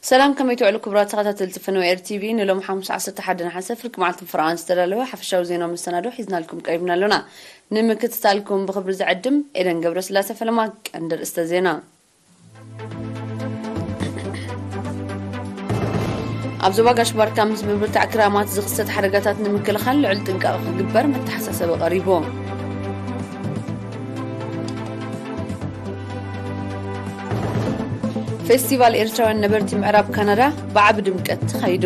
ሰላም፣ ከመይ ትውዕሉ ክቡራት ተኸታተልቲ ፈነወ ኤር ቲቪ? ንሎም ሓሙስ ዓሰርተ ሓደ ነሓሰ ፍርቂ መዓልቲ ፍርቓን ዝተዳለወ ሓፈሻዊ ዜና መሰናዶ ሒዝናልኩም ቀሪብና ኣሎና። ንምክትታልኩም ብኽብሪ ዝዕድም ኤደን ገብረስላሴ ፈለማ። ቀንዲ ርእስተ ዜና። ኣብ ዞባ ጋሽ ባርካ ምስ ምብርታዕ ክራማት ዝኽሰት ሓደጋታት ንምክልኻል ልዑል ጥንቃቐ ክግበር መተሓሳሰቢ ቀሪቡ። ፌስቲቫል ኤርትራውያን ነበርቲ ምዕራብ ካናዳ ብዓቢ ድምቀት ተኻይዱ።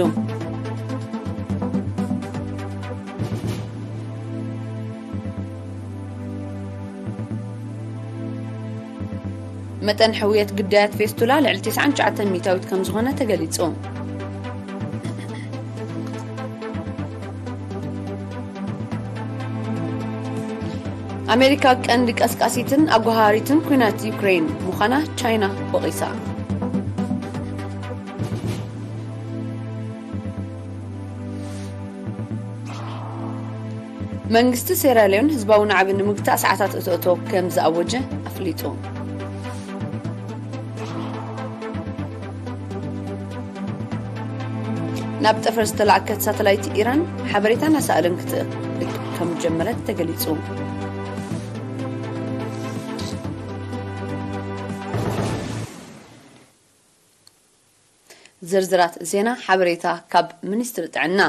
መጠን ሕውየት ግዳያት ፌስቱላ ልዕሊ ተስዓን ትሽዓተን ሚእታዊት ከም ዝኾነ ተገሊጹ። ኣሜሪካ ቀንዲ ቀስቃሲትን ኣጓሃሪትን ኲናት ዩክሬን ምዃና ቻይና ወቒሳ። መንግስቲ ሴራልዮን ህዝባዊ ናዕቢ ንምግታእ ሰዓታት እቶ እቶ ከም ዝኣወጀ ኣፍሊጡ። ናብ ጠፈር ዝተላእከት ሳተላይት ኢራን ሓበሬታን ኣሳእልን ክትልእክ ከም ጀመረት ተገሊጹ። ዝርዝራት ዜና ሓበሬታ ካብ ሚኒስትሪ ጥዕና።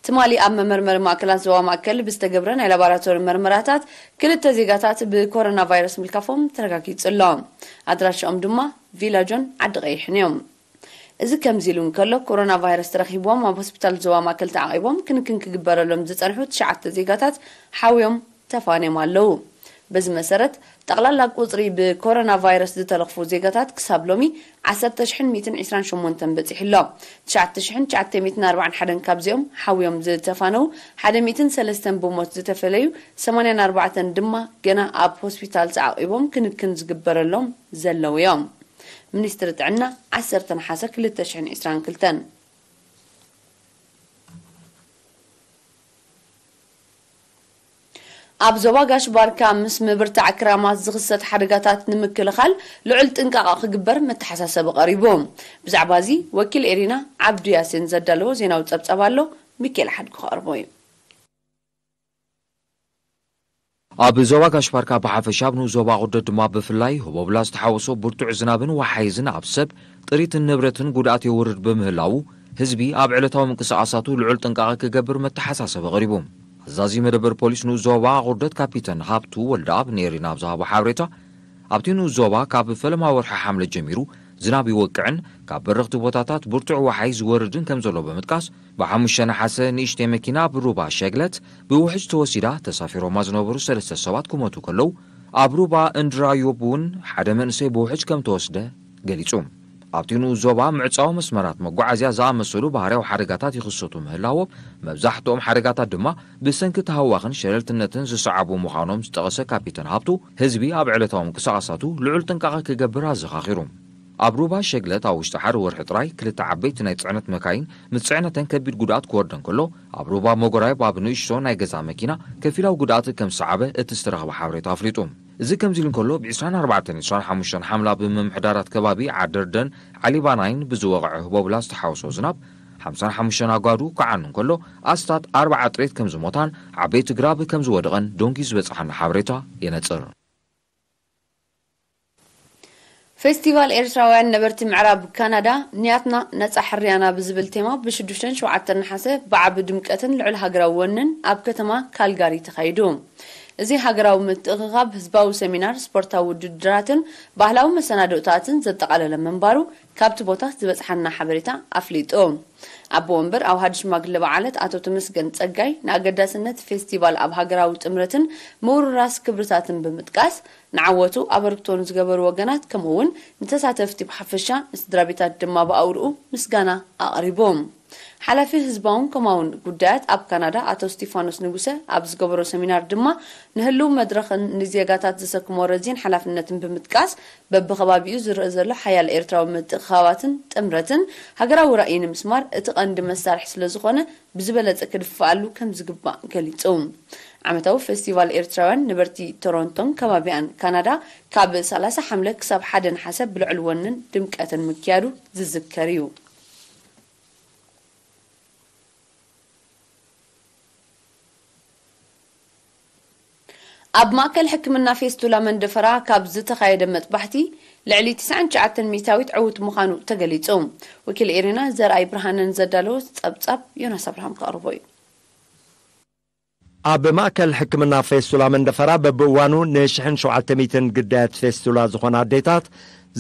ትማሊ ኣብ መመርመሪ ማእከላት ዞባ ማእከል ብዝተገብረ ናይ ላቦራቶሪ መርመራታት ክልተ ዜጋታት ብኮሮና ቫይረስ ምልካፎም ተረጋጊጹ ኣሎ። ኣድራሻኦም ድማ ቪላ ጆን ዓዲ ቀይሕን እዮም። እዚ ከምዚ ኢሉ እንከሎ፣ ኮሮና ቫይረስ ተረኺብዎም ኣብ ሆስፒታል ዞባ ማእከል ተዓቒቦም ክንክን ክግበረሎም ዝጸንሑ ትሽዓተ ዜጋታት ሓውዮም ተፋንዮም ኣለዉ። በዚ መሰረት፣ ጠቕላላ ቁጽሪ ብኮሮና ቫይረስ ዝተለኽፉ ዜጋታት ክሳብ ሎሚ ዓሰርተ ሽሕን ሚእትን ዕስራን ሸሞንተን በጺሑ ኣሎ። ትሽዓተ ሽሕን ትሽዓተ ሚእትን ኣርባዓን ሓደን ካብዚኦም ሓውዮም ዝተፋነዉ፣ ሓደ ሚእትን ሰለስተን ብሞት ዝተፈለዩ፣ ሰማንያን ኣርባዕተን ድማ ገና ኣብ ሆስፒታል ተዓቒቦም ክንክን ዝግበረሎም ዘለዉ እዮም። ሚኒስትሪ ጥዕና፣ ዓሰርተ ነሓሰ ክልተ ሽሕን ዕስራን ክልተን። ኣብ ዞባ ጋሽ ባርካ ምስ ምብርታዕ ክራማት ዝኽሰት ሓደጋታት ንምክልኻል ልዑል ጥንቃቐ ክግበር መተሓሳሰቢ ቀሪቡ። ብዛዕባ እዚ ወኪል ኤሪና ዓብዱ ያሲን ዘዳለዎ ዜናዊ ጸብጻብ ኣሎ፣ ሚካኤል ሓድጉ ከቕርቦ እዩ። ኣብ ዞባ ጋሽ ባርካ ብሓፈሻ ኣብ ንኡስ ዞባ ኣቑርደት ድማ ብፍላይ ህቦብላ ዝተሓወሶ ብርቱዕ ዝናብን ወሓይዝን ኣብ ሰብ፣ ጥሪትን ንብረትን ጉድኣት የውርድ ብምህላዉ፣ ህዝቢ ኣብ ዕለታዊ ምንቅስቓሳቱ ልዑል ጥንቃቐ ክገብር መተሓሳሰቢ ኣቕሪቡ። ኣዛዚ መደበር ፖሊስ ንኡስ ዞባ ኣቑርደት ካፒተን ሃብቱ ወልደኣብ ንኤሪና ኣብ ዝሃቦ ሓበሬታ፣ ኣብቲ ንኡስ ዞባ ካብ ፈለማ ወርሒ ሓምለ ጀሚሩ ዝናብ ይወቅዕን ካብ በረኽቲ ቦታታት ብርቱዕ ወሓይ ዝወርድን ከም ዘሎ ብምጥቃስ፣ ብሓሙሽተ ነሓሰ ንእሽተይ መኪና ኣብ ሩባ ሸግለት ብውሕጅ ተወሲዳ ተሳፊሮማ ዝነበሩ ሰለስተ ሰባት ክሞቱ ከለዉ፣ ኣብ ሩባ እንድራዮብ እውን ሓደ መንእሰይ ብውሕጅ ከም ተወስደ ገሊጹ። ኣብቲ ንኡስ ዞባ ምዕጻው መስመራት መጓዓዝያ ዝኣመሰሉ ባህርያዊ ሓደጋታት ይኽሰቱ ምህላዎም፣ መብዛሕትኦም ሓደጋታት ድማ ብሰንኪ ተሃዋኽን ሸለልትነትን ዝሰዓቡ ምዃኖም ዝጠቐሰ ካፒተን ሃብቱ፣ ህዝቢ ኣብ ዕለታዊ ምንቅስቓሳቱ ልዑል ጥንቃቐ ክገብር ኣዘኻኺሩ። ኣብ ሩባ ሸግለት ኣብ ውሽጢ ሓደ ወርሒ ጥራይ ክልተ ዓበይቲ ናይ ጽዕነት መካይን ምስ ጽዕነተን ከቢድ ጉድኣት ክወርደን ከሎ፣ ኣብ ሩባ መጎራየብ ኣብ ንእሽቶ ናይ ገዛ መኪና ከፊላዊ ጉድኣት ከም ዝሰዓበ እቲ ዝተረኽበ ሓበሬታ ኣፍሊጡ። እዚ ከምዚ ኢሉ እንከሎ፣ ብ ዕስራን ኣርባዕተን ዕስራን ሓሙሽተን ሓምላ ብምምሕዳራት ከባቢ ዓደርደን ዓሊባናይን ብዝወቕዐ ህቦብላ ዝተሓወሶ ዝናብ ሓምሳን ሓሙሽተን ኣጓዱ ክዓኑ እንከሎ፣ ኣስታት ኣርብዓ ጥሪት ከም ዝሞታን ዓበይቲ ግራብ ከም ዝወደቐን ደንጉዩ ዝበጽሓና ሓበሬታ የነጽር። ፌስቲቫል ኤርትራውያን ነበርቲ ምዕራብ ካናዳ፣ ንያትና ነጻ ሕርያና ብዝብል ቴማ፣ ብሽዱሽተን ሸውዓተን ነሓሰ ብዓቢ ድምቀትን ልዑል ሃገራዊ ወንን ኣብ ከተማ ካልጋሪ ተኻይዱ። እዚ ሃገራዊ ምትእኽኻብ፣ ህዝባዊ ሰሚናር፣ ስፖርታዊ ውድድራትን ባህላዊ መሰናድኦታትን ዘጠቓለለ ምንባሩ፣ ካብቲ ቦታ ዝበጽሓና ሓበሬታ ኣፍሊጡ። ኣቦ ወንበር ኣውሃድ ሽማግለ በዓለት ኣቶ ተመስገን ጸጋይ፣ ንኣገዳስነት ፌስቲቫል ኣብ ሃገራዊ ጥምረትን ምውርራስ ክብርታትን ብምጥቃስ፣ ንዓወቱ ኣበርክቶ ንዝገበሩ ወገናት፣ ከምኡ እውን ንተሳተፍቲ ብሓፈሻ፣ ንስድራ ቤታት ድማ ብኣውርኡ ምስጋና ኣቕሪቡ። ሓላፊ ህዝባውን ኮማውን ጉዳያት ኣብ ካናዳ ኣቶ ስቲፋኖስ ንጉሰ ኣብ ዝገበሮ ሰሚናር ድማ፣ ንህልው መድረኽን ንዜጋታት ዘሰክሞ ረዚን ሓላፍነትን ብምጥቃስ፣ በብኸባቢኡ ዝረአ ዘሎ ሓያል ኤርትራዊ ምትእኽኻባትን ጥምረትን፣ ሃገራዊ ራእይ ንምስማር እቲ ቀንዲ መሳርሒ ስለ ዝኾነ፣ ብዝበለጸ ክድፋኣሉ ከም ዝግባእ ገሊጹ። ዓመታዊ ፌስቲቫል ኤርትራውያን ነበርቲ ቶሮንቶን ከባቢኣን ካናዳ፣ ካብ ሰላሳ ሓምለ ክሳብ ሓደ ነሓሰ ብልዑል ወንን ድምቀትን ምክያዱ ዝዝከር እዩ። ኣብ ማእከል ሕክምና ፌስቱላ መንደፈራ ካብ ዝተኻየደ መጥባሕቲ፣ ልዕሊ ትስዓን ትሽዓተን ሚእታዊት ዕውት ምዃኑ ተገሊጹ። ወኪል ኤሪና ዘርኣይ ብርሃነን ዘዳለዎ ጸብጻብ ዮናስ ኣብርሃም ከቕርቦ እዩ። ኣብ ማእከል ሕክምና ፌስቱላ መንደፈራ በብእዋኑ ን ሽሕን ሸውዓተ ሚእትን ግዳያት ፌስቱላ ዝኾና ኣዴታት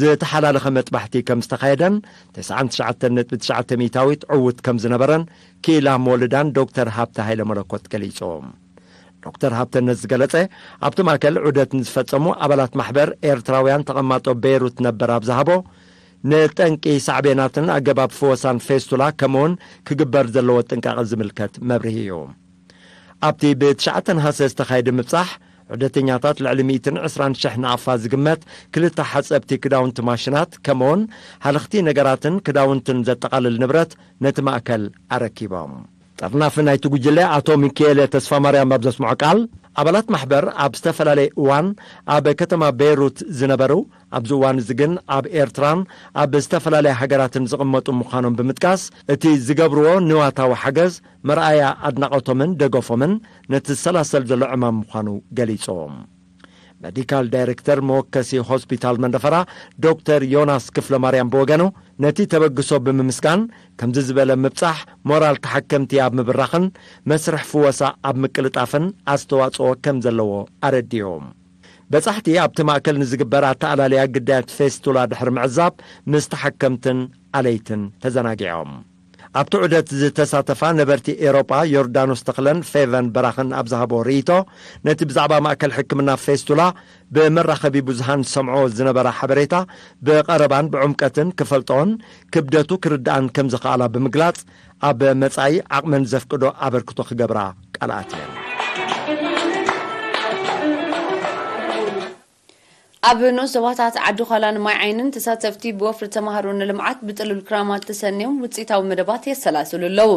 ዝተሓላለኸ መጥባሕቲ ከም ዝተኻየደን፣ ተስዓን ትሽዓተን ነጥቢ ትሽዓተ ሚእታዊት ዕውት ከም ዝነበረን ክኢላ መወልዳን ዶክተር ሃብተ ሃይለ መለኮት ገሊጾም። ዶክተር ሃብተ ነዚ ዝገለጸ፣ ኣብቲ ማእከል ዑደት ንዝፈጸሙ ኣባላት ማሕበር ኤርትራውያን ተቐማጦ ቤይሩት ነበር ኣብ ዝሃቦ፣ ንጠንቂ ሳዕቤናትን ኣገባብ ፍወሳን ፌስቱላ ከምኡውን ክግበር ዘለዎ ጥንቃቐ ዝምልከት መብርሂ እዩ። ኣብቲ ብ ትሽዓተ ነሓሰ ዝተኻየደ ምብጻሕ፣ ዑደተኛታት ልዕሊ ሚእትን ዕስራን ሽሕ ናቕፋ ዝግመት ክልተ ሓጸብቲ ክዳውንቲ ማሽናት፣ ከምኡውን ሃለኽቲ ነገራትን ክዳውንትን ዘጠቓልል ንብረት ነቲ ማእከል ኣረኪቦም። ጠርናፊ ናይቲ ጉጅለ ኣቶ ሚካኤለ ተስፋማርያም ኣብ ዘስምዖ ቃል፣ ኣባላት ማሕበር ኣብ ዝተፈላለየ እዋን ኣብ ከተማ ቤይሩት ዝነበሩ፣ ኣብዚ እዋን እዚ ግን ኣብ ኤርትራን ኣብ ዝተፈላለያ ሃገራትን ዝቕመጡ ምዃኖም ብምጥቃስ፣ እቲ ዝገብርዎ ንዋታዊ ሓገዝ መርኣያ ኣድናቖቶምን ደገፎምን ነቲ ዝሰላሰል ዘሎ ዕማም ምዃኑ ገሊጾም። ሜዲካል ዳይሬክተር መወከሲ ሆስፒታል መንደፈራ ዶክተር ዮናስ ክፍለ ማርያም ብወገኑ፣ ነቲ ተበግሶ ብምምስጋን፣ ከምዚ ዝበለ ምብጻሕ ሞራል ተሓከምቲ ኣብ ምብራኽን መስርሕ ፍወሳ ኣብ ምቅልጣፍን ኣስተዋጽኦ ከም ዘለዎ ኣረዲኡ። በጻሕቲ ኣብቲ ማእከል ንዝግበር ኣተኣላልያ ግዳያት ፌስቱላ ድሕሪ ምዕዛብ፣ ምስ ተሓከምትን ኣለይትን ተዘናጊዖም። ኣብቲ ዑደት ዝተሳተፋ ነበርቲ ኤሮጳ ዮርዳኖስ ተኽለን ፌቨን በራኽን ኣብ ዝሃቦ ርእይቶ፣ ነቲ ብዛዕባ ማእከል ሕክምና ፌስቱላ ብመራኸቢ ብዙሃን ዝሰምዖ ዝነበራ ሓበሬታ ብቐረባን ብዕምቀትን ክፈልጦን ክብደቱ ክርድኣን ከም ዝኸኣላ ብምግላጽ፣ ኣብ መጻኢ ዓቕመን ዘፍቅዶ ኣበርክቶ ክገብራ ቃል ኣትየን። ኣብ ንኡስ ዞባታት ዓዲ ዃላን ማይ ዓይንን ተሳተፍቲ ብወፍሪ ተማሃሮ ንልምዓት ብጥሉል ክራማት ተሰንዮም ውፅኢታዊ መደባት የሰላስሉ ኣለዉ።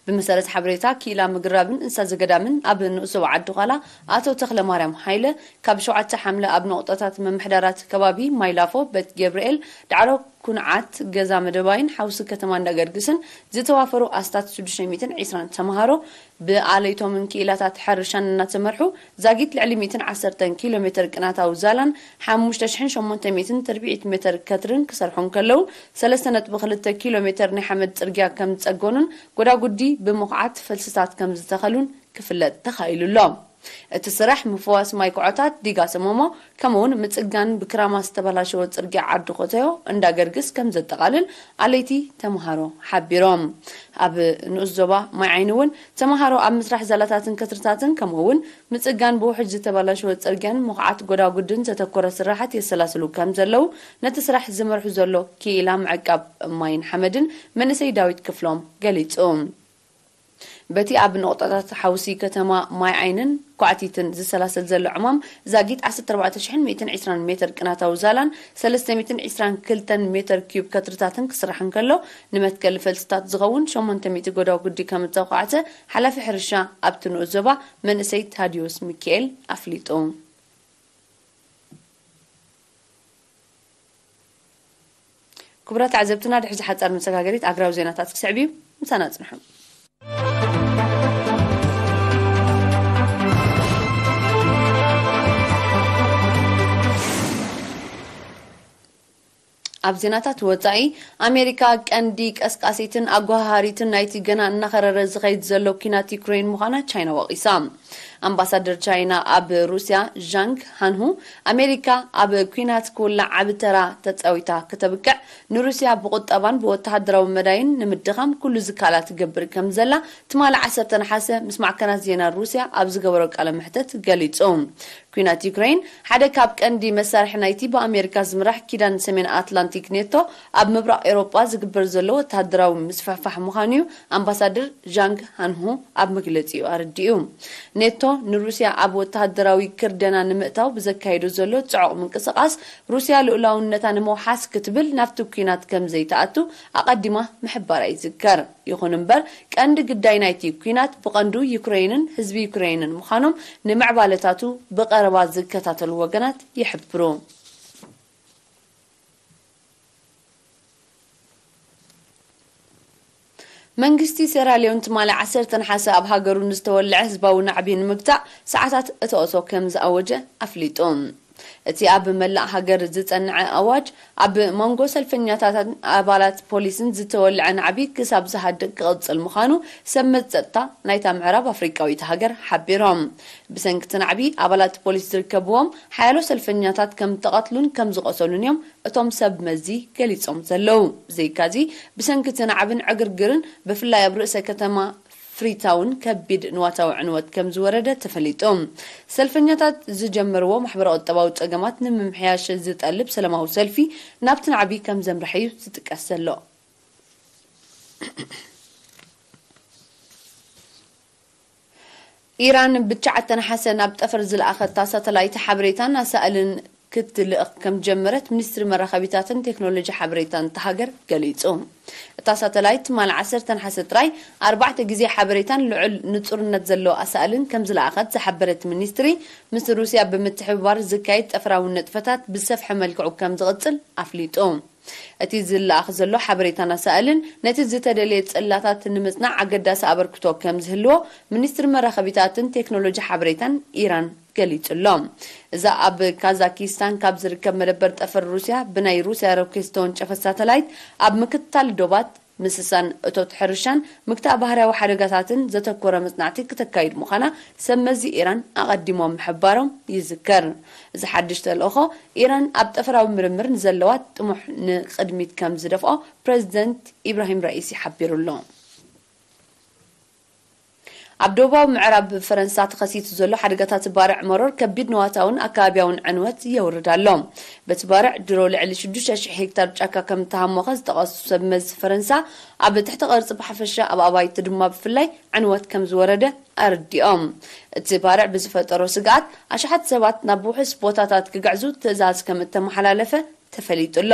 ብመሰረት ሓበሬታ ክኢላ ምግራብን እንስሳ ዘገዳምን ኣብ ንኡስ ዞባ ዓዲ ዃላ ኣቶ ተኽለ ማርያም ሃይለ፣ ካብ ሸውዓተ ሓምለ ኣብ ነቑጣታት ምምሕዳራት ከባቢ ማይላፎ፣ ቤት ገብርኤል፣ ዳዕሮ፣ ኩንዓት፣ ገዛ መደባይን ሓውሲ ከተማ እንዳገርግስን ዝተዋፈሩ ኣስታት ሽዱሽተ ሚእትን ዕስራን ተምሃሮ ብኣለይቶምን ክኢላታት ሕርሻን እናተመርሑ ዛጊት ልዕሊ ሚእትን ዓሰርተን ኪሎ ሜትር ቅናታዊ ዛላን ሓሙሽተ ሽሕን ሸሞንተ ሚእትን ትርብዒት ሜትር ከትርን ክሰርሑ እንከለዉ፣ ሰለስተ ነጥቢ ክልተ ኪሎ ሜትር ናይ ሓመድ ጽርግያ ከም ዝጸገኑን ጎዳጉዲ ብምኹዓት ፈልስታት ከም ዝተኸሉን ክፍለጥ ተኻኢሉ ኣሎ። እቲ ስራሕ ምፍዋስ ማይ ኩዖታት ዲጋ ሰመሞ፣ ከምኡውን ምጽጋን ብክራማ ዝተበላሸወ ጽርግያ ዓዲ ኮተዮ እንዳገርግስ ከም ዘጠቓልል ኣለይቲ ተምሃሮ ሓቢሮም። ኣብ ንኡስ ዞባ ማይ ዓይኒ እውን ተምሃሮ ኣብ ምስራሕ ዛላታትን ከትርታትን፣ ከምኡውን ምጽጋን ብውሕጅ ዝተበላሸወ ጽርግያን ምኹዓት ጎዳጉድን ዘተኮረ ስራሓት የሰላስሉ ከም ዘለዉ ነቲ ስራሕ ዝመርሑ ዘሎ ክኢላ ምዕቃብ ማይን ሓመድን መንእሰይ ዳዊት ክፍሎም ገሊጹ። በቲ ኣብ ነቑጣታት ሓውሲ ከተማ ማይ ዓይንን ኳዕቲትን ዝሰላሰል ዘሎ ዕማም ዛጊት ዓሰርተ ኣርባዕተ ሽሕን ሚእትን ዕስራን ሜትር ቅናታዊ ዛላን ሰለስተ ሚእትን ዕስራን ክልተን ሜትር ኪዩብ ከትርታትን ክስራሕ እንከሎ፣ ንመትከሊ ፈልስታት ዝኸውን ሸሞንተ ሚእቲ ጎዳጉዲ ከም እተዃዕተ ሓላፊ ሕርሻ ኣብቲ ንኡስ ዞባ መንእሰይ ታዲዮስ ሚካኤል ኣፍሊጡ። ክቡራት ተዓዘብትና፣ ድሕሪ ሓጻር መሰጋገሪት ኣግራብ ዜናታት ክስዕብ እዩ። ምሳና ጽንሑ። ኣብ ዜናታት ወጻኢ፣ ኣሜሪካ ቀንዲ ቀስቃሲትን ኣጓሃሃሪትን ናይቲ ገና እናኸረረ ዝኸይድ ዘሎ ኲናት ዩክሬን ምዃና ቻይና ወቒሳ። ኣምባሳደር ቻይና ኣብ ሩስያ ዣንግ ሃንሁ፣ ኣሜሪካ ኣብ ኲናት ክውላዕ ዓቢ ተራ ተጻዊታ ከተብቅዕ፣ ንሩስያ ብቁጠባን ብወተሃደራዊ መዳይን ንምድኻም ኩሉ ዝከኣላ ትገብር ከም ዘላ ትማሊ ዓሰርተ ነሓሰ ምስ ማዕከናት ዜና ሩስያ ኣብ ዝገበሮ ቃለ መሕተት ገሊጹ። ኲናት ዩክሬን ሓደ ካብ ቀንዲ መሳርሒ ናይቲ ብኣሜሪካ ዝምራሕ ኪዳን ሰሜን ኣትላንቲክ ኔቶ ኣብ ምብራቕ ኤውሮጳ ዝግበር ዘሎ ወተሃደራዊ ምስፍሕፋሕ ምዃኑ እዩ ኣምባሳደር ዣንግ ሃንሁ ኣብ መግለጺኡ ኣረዲኡ። ኔቶ ንሩስያ ኣብ ወተሃደራዊ ክርደና ንምእታው ብዘካየዶ ዘሎ ጽዑቕ ምንቅስቓስ፣ ሩስያ ልኡላውነታ ንምውሓስ ክትብል ናብቲ ኲናት ከም ዘይትኣቱ ኣቐዲማ ምሕባራ ይዝከር። ይኹን እምበር፣ ቀንዲ ግዳይ ናይቲ ኲናት ብቐንዱ ዩክረይንን ህዝቢ ዩክረይንን ምዃኖም ንምዕባለታቱ ብቐረባ ዝከታተሉ ወገናት ይሕብሩ። መንግስቲ ሴራልዮን ትማሊ ዓሰርተ ነሓሰ ኣብ ሃገሩ ንዝተወልዐ ህዝባዊ ናዕቢ ንምግታእ ሰዓታት እቶእቶ ከም ዝኣወጀ ኣፍሊጡ። እቲ ኣብ መላእ ሃገር ዝጸንዐ ኣዋጅ፣ ኣብ መንጎ ሰልፈኛታትን ኣባላት ፖሊስን ዝተወልዐ ናዕቢ ክሳብ ዝሃድእ ክቕጽል ምዃኑ ሰብ መዚ ጸጥታ ናይታ ምዕራብ ኣፍሪቃዊት ሃገር ሓቢሮም። ብሰንኪ እቲ ናዕቢ ኣባላት ፖሊስ ዝርከብዎም ሓያሎ ሰልፈኛታት ከም ዝተቐትሉን ከም ዝቖሰሉን እዮም እቶም ሰብ መዚ ገሊጾም ዘለዉ። ብዘይካዚ፣ ብሰንኪ እቲ ናዕብን ዕግርግርን ብፍላይ ኣብ ርእሰ ከተማ ፍሪታውን ከቢድ ንዋታዊ ዕንወት ከም ዝወረደ ተፈሊጡ። ሰልፈኛታት ዝጀመርዎ ማሕበረ ቁጠባዊ ጸገማት ንምምሕያሽ ዝጠልብ ሰላማዊ ሰልፊ ናብቲ ናዕቢ ከም ዘምርሐ እዩ ዝጥቀስ ዘሎ። ኢራን ብትሽዓተ ነሓሰ ናብ ጠፈር ዝለኣኸታ ሳተላይት ሓበሬታን ኣሳእልን ክትልእኽ ከም ጀመረት ሚኒስትሪ መራኸቢታትን ቴክኖሎጂ ሓበሬታን እታ ሃገር ገሊጹ። እታ ሳተላይት ትማሊ ዓሰርተ ነሓሰ ጥራይ ኣርባዕተ ግዜ ሓበሬታን ልዑል ንጹርነት ዘለዎ ኣሳእልን ከም ዝለኣኸት ዝሓበረት ሚኒስትሪ፣ ምስ ሩስያ ብምትሕብባር ዝካየድ ጠፈራዊ ንጥፈታት ብዝሰፍሐ መልክዑ ከም ዝቕጽል ኣፍሊጡ። እቲ ዝለኣኽ ዘሎ ሓበሬታን ኣሳእልን ነቲ ዝተደልየ ጽላታት ንምጽናዕ ኣገዳሲ ኣበርክቶ ከም ዝህልዎ ሚኒስትሪ መራኸቢታትን ቴክኖሎጂ ሓበሬታን ኢራን ገሊጹ ኣሎ። እዛ ኣብ ካዛኪስታን ካብ ዝርከብ መደበር ጠፈር ሩስያ ብናይ ሩስያ ሮኬት ዝተወንጨፈት ሳተላይት ኣብ ምክትታል ዶባት ምስሳን እቶት ሕርሻን ምግታእ ባህርያዊ ሓደጋታትን ዘተኮረ መጽናዕቲ ክተካይድ ምዃና ሰብ መዚ ኢራን ኣቐዲሞም ምሕባሮም ይዝከር። እዚ ሓድሽ ተልእኾ ኢራን ኣብ ጠፈራዊ ምርምር ንዘለዋ ጥሙሕ ንቕድሚት ከም ዝደፍኦ ፕረዚደንት ኢብራሂም ራኢሲ ሓቢሩ ኣሎ። ኣብ ደቡባዊ ምዕራብ ፈረንሳ ተኸሲቱ ዘሎ ሓደጋታት ባርዕ መሮር ከቢድ ንዋታውን ኣከባቢያውን ዕንወት የውርድ ኣሎ። በቲ ባርዕ ድሮ ልዕሊ ሽዱሽተ ሽሕ ሄክታር ጫካ ከም እተሃሞኸ ዝጠቐሱ ሰብ መዚ ፈረንሳ፣ ኣብ ትሕቲ ቅርጺ ብሓፈሻ ኣብ ኣባይቲ ድማ ብፍላይ ዕንወት ከም ዝወረደ ኣረዲኦም። እቲ ባርዕ ብዝፈጠሮ ስግኣት ኣሽሓት ሰባት ናብ ውሑስ ቦታታት ክግዕዙ ትእዛዝ ከም እተመሓላለፈ ተፈሊጡ ኣሎ።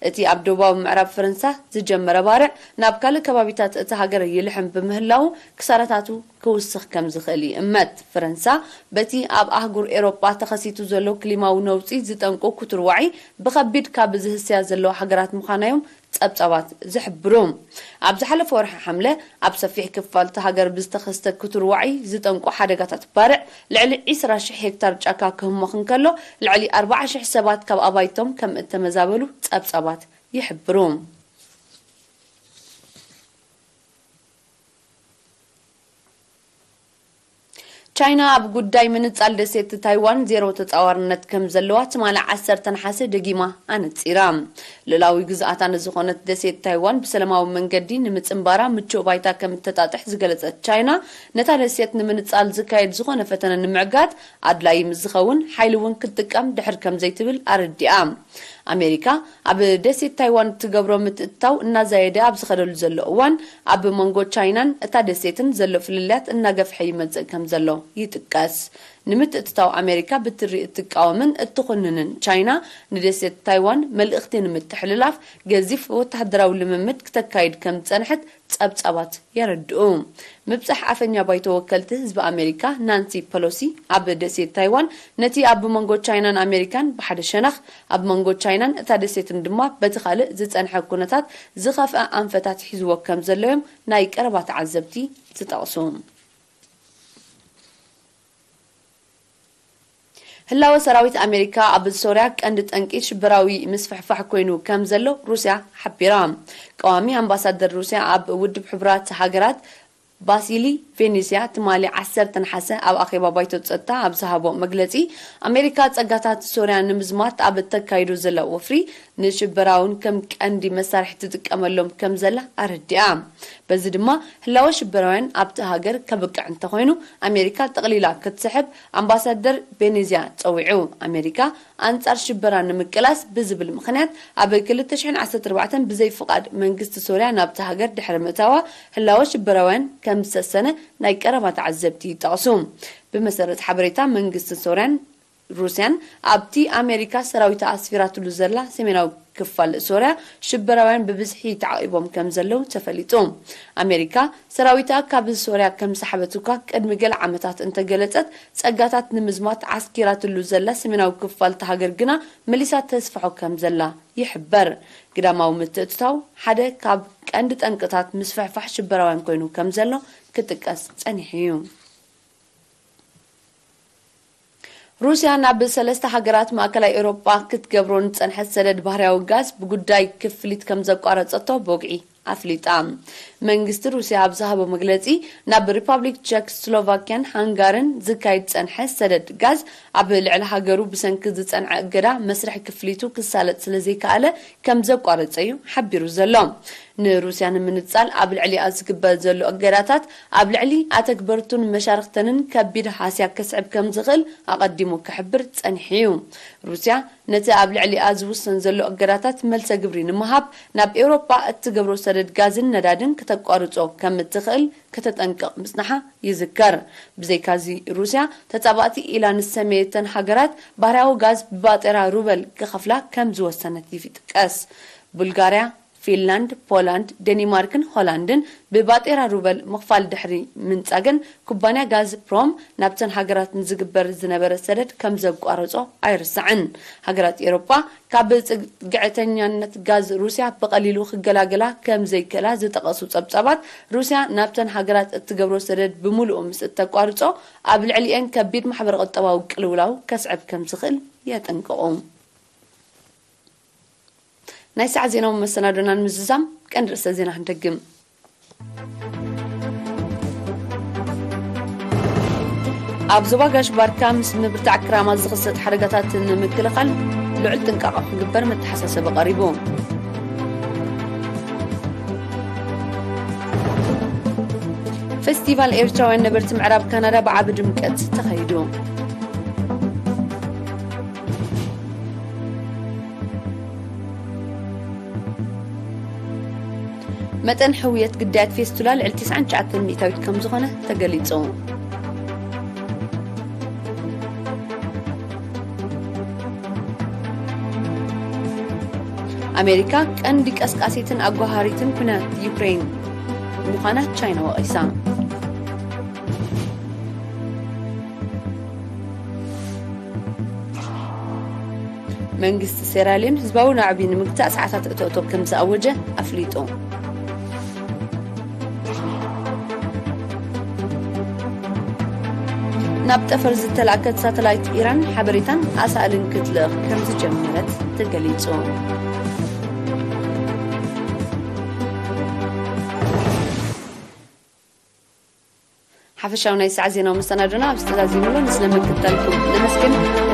እቲ ኣብ ደቡባዊ ምዕራብ ፈረንሳ ዝጀመረ ባርዕ ናብ ካልእ ከባቢታት እታ ሃገር ይልሕም ብምህላዉ ክሳራታቱ ክውስኽ ከም ዝኽእል ይእመት። ፈረንሳ በቲ ኣብ ኣህጉር ኤውሮጳ ተኸሲቱ ዘሎ ክሊማዊ ነውጺ ዝጠንቁ ክቱር ዋዒ ብኸቢድ ካብ ዝህስያ ዘለዋ ሃገራት ምዃና እዮም ጸብጻባት ዝሕብሩ። ኣብ ዝሓለፈ ወርሒ ሓምለ ኣብ ሰፊሕ ክፋል እታ ሃገር ብዝተኸስተ ክቱር ዋዒ ዝጠንቁ ሓደጋታት ባርዕ ልዕሊ ዕስራ ሽሕ ሄክታር ጫካ ክህሞኽ እንከሎ፣ ልዕሊ ኣርባዓ ሽሕ ሰባት ካብ ኣባይቶም ከም እተመዛበሉ ጸብጻባት ይሕብሩ። ቻይና ኣብ ጉዳይ ምንጻል ደሴት ታይዋን ዜሮ ተጻዋርነት ከም ዘለዋ ትማሊ ዓሰርተ ነሓሰ ደጊማ ኣነጺራ። ልኡላዊ ግዝኣታ ንዝኾነት ደሴት ታይዋን ብሰላማዊ መንገዲ ንምጽንባራ ምቹእ ባይታ ከም እተጣጥሕ ዝገለጸት ቻይና፣ ነታ ደሴት ንምንጻል ዝካየድ ዝኾነ ፈተነ ንምዕጋት ኣድላዪ ምስ ዝኸውን ሓይሊ እውን ክትጥቀም ድሕር ከም ዘይትብል ኣረዲኣ። ኣሜሪካ ኣብ ደሴት ታይዋን እትገብሮ ምትእትታው እናዛየደ ኣብ ዝኸደሉ ዘሎ እዋን፣ ኣብ መንጎ ቻይናን እታ ደሴትን ዘሎ ፍልልያት እናገፍሐ ይመጽእ ከም ዘሎ ይጥቀስ። ንምትእትታው ኣሜሪካ ብትሪ እትቃወምን እትኹንንን ቻይና፣ ንደሴት ታይዋን መልእኽቲ ንምትሕልላፍ ገዚፍ ወተሃደራዊ ልምምድ ክተካይድ ከም ዝጸንሐት ጸብጻባት የረድኡ። ምብጻሕ ኣፈኛ ባይቶ ወከልቲ ህዝቢ ኣሜሪካ ናንሲ ፐሎሲ፣ ኣብ ደሴት ታይዋን ነቲ ኣብ መንጎ ቻይናን ኣሜሪካን ብሓደ ሸነኽ፣ ኣብ መንጎ ቻይናን እታ ደሴትን ድማ በቲ ካልእ ዝጸንሐ ኩነታት ዝኸፍአ ኣንፈታት ሒዝዎ ከም ዘሎ እዮም ናይ ቀረባ ተዓዘብቲ ዝጠቕሱ። ህላወ ሰራዊት ኣሜሪካ ኣብ ሶርያ ቀንዲ ጠንቂ ሽበራዊ ምስፍሕፋሕ ኮይኑ ከም ዘሎ ሩስያ ሓቢራ። ቀዋሚ ኣምባሳደር ሩስያ ኣብ ውድብ ሕቡራት ሃገራት ባሲሊ ቬኔስያ ትማሊ ዓሰርተ ነሓሰ ኣብ ኣኼባ ባይቶ ጸጥታ ኣብ ዝሃቦ መግለጺ፣ ኣሜሪካ ጸጋታት ሶርያ ንምዝማት ኣብ እተካይዶ ዘላ ወፍሪ ንሽበራውን ከም ቀንዲ መሳርሒ ትጥቀመሎም ከም ዘላ ኣረዲኣ። በዚ ድማ ህላወ ሽበራውያን ኣብቲ ሃገር ከብቅዕ እንተኾይኑ፣ ኣሜሪካ ጠቕሊላ ክትስሕብ ኣምባሳደር ቬኔዝያ ጸዊዑ። ኣሜሪካ ኣንጻር ሽበራ ንምቅላስ ብዝብል ምኽንያት ኣብ ክልተ ሽሕን ዓሰርተ ኣርባዕተን ብዘይ ፍቓድ መንግስቲ ሶርያ ናብቲ ሃገር ድሕሪ ምእታዋ፣ ህላወ ሽበራውያን ከም ዝሰሰነ ናይ ቀረባ ተዓዘብቲ ይጠቕሱ። ብመሰረት ሓበሬታ መንግስቲ ሶርያን ሩስያን፣ ኣብቲ ኣሜሪካ ሰራዊታ ኣስፊራትሉ ዘላ ሰሜናዊ ክፋል ሶርያ ሽበራውያን ብብዝሒ ተዓቂቦም ከም ዘለዉ ተፈሊጡ። ኣሜሪካ ሰራዊታ ካብ ሶርያ ከም ዝሰሓበት እኳ ቅድሚ ገለ ዓመታት እንተገለጸት፣ ጸጋታት ንምዝማት ዓስኪራትሉ ዘላ ሰሜናዊ ክፋል እታ ሃገር ግና መሊሳ ተስፍሖ ከም ዘላ ይሕበር። ግዳማዊ ምትእትታው ሓደ ካብ ቀንዲ ጠንቅታት ምስፍሕፋሕ ሽበራውያን ኮይኑ ከም ዘሎ ክጥቀስ ጸኒሑ እዩ። ሩስያ ናብ ሰለስተ ሃገራት ማእከላይ ኤውሮጳ ክትገብሮ ንጸንሐት ሰደድ ባህርያዊ ጋዝ ብጉዳይ ክፍሊት ከም ዘቋረጸቶ ብወግዒ ኣፍሊጣ። መንግስቲ ሩስያ ኣብ ዝሃቦ መግለጺ፣ ናብ ሪፓብሊክ ቸክ፣ ስሎቫክያን ሃንጋርን ዝካየድ ጸንሐ ሰደድ ጋዝ ኣብ ልዕሊ ሃገሩ ብሰንኪ ዝጸንዐ እገዳ መስርሕ ክፍሊቱ ክሳለጥ ስለ ዘይከኣለ ከም ዘቋረጸ እዩ ሓቢሩ ዘሎ። ንሩስያ ንምንጻል ኣብ ልዕሊኣ ዝግበር ዘሎ እገዳታት ኣብ ልዕሊ ኣተግበርቱን መሻርኽተንን ከቢድ ሃስያ ከስዕብ ከም ዝኽእል ኣቐዲሙ ክሕብር ጸኒሑ እዩ። ሩስያ ነቲ ኣብ ልዕሊኣ ዝውሰን ዘሎ እገዳታት መልሰ ግብሪ ንምሃብ ናብ ኤውሮጳ እትገብሮ ሰደድ ጋዝን ነዳድን ከተቋርጾ ከም እትኽእል ከተጠንቅቕ ምጽንሓ ይዝከር። ብዘይካዚ ሩስያ ተጻባእቲ ኢላ ንሰመየተን ሃገራት ባህርያዊ ጋዝ ብባጤራ ሩበል ክኸፍላ ከም ዝወሰነት ይጥቀስ። ቡልጋርያ፣ ፊንላንድ፣ ፖላንድ፣ ደኒማርክን ሆላንድን ብባጤራ ሩበል ምኽፋል ድሕሪ ምንጻገን፣ ኩባንያ ጋዝ ፕሮም ናብተን ሃገራት ንዝግበር ዝነበረ ሰደድ ከም ዘቋረጾ ኣይርሳዕን። ሃገራት ኤውሮጳ ካብ ጽግዕተኛነት ጋዝ ሩስያ ብቐሊሉ ክገላገላ ከም ዘይክእላ ዝጠቐሱ ጸብጻባት፣ ሩስያ ናብተን ሃገራት እትገብሮ ሰደድ ብምሉኡ ምስ እተቋርጾ፣ ኣብ ልዕሊኤን ከቢድ ማሕበረ ቁጠባዊ ቅልውላው ከስዕብ ከም ዝኽእል የጠንቅቑ። ናይ ሰዓት ዜናዊ መሰናዶና ንምዝዛም ቀንዲ ርእሰ ዜና ክንደግም። ኣብ ዞባ ጋሽ ባርካ ምስ ምብርታዕ ክራማት ዝኽሰት ሓደጋታት ንምክልኻል ልዑል ጥንቃቐ ክግበር መተሓሳሰቢ ቀሪቡ። ፌስቲቫል ኤርትራውያን ነበርቲ ምዕራብ ካናዳ ብዓቢ ድምቀት ተኻይዱ። መጠን ሕውየት ግዳያት ፌስቱላ ልዕሊ ትስዓን ትሽዓተን ሚእታዊት ከም ዝኾነ ተገሊጹ። ኣሜሪካ ቀንዲ ቀስቃሲትን ኣጓሃሪትን ኩናት ዩክሬን ምዃና ቻይና ወቒሳ። መንግስቲ ሴራልዮን ህዝባዊ ናዕቢ ንምግታእ ሰዓታት እቶእቶ ከም ዝኣወጀ ኣፍሊጡ። ናብ ጠፈር ዝተላእከት ሳተላይት ኢራን ሓበሬታን ኣሳእልን ክትልእኽ ከም ዝጀመረት ተገሊጹ። ሓፈሻዊ ናይ ሰዓት ዜናዊ መሰናዶና ኣብዚ ተዛዚሙ ኣሎ። ንስለ ምክትታልኩም ነመስግን።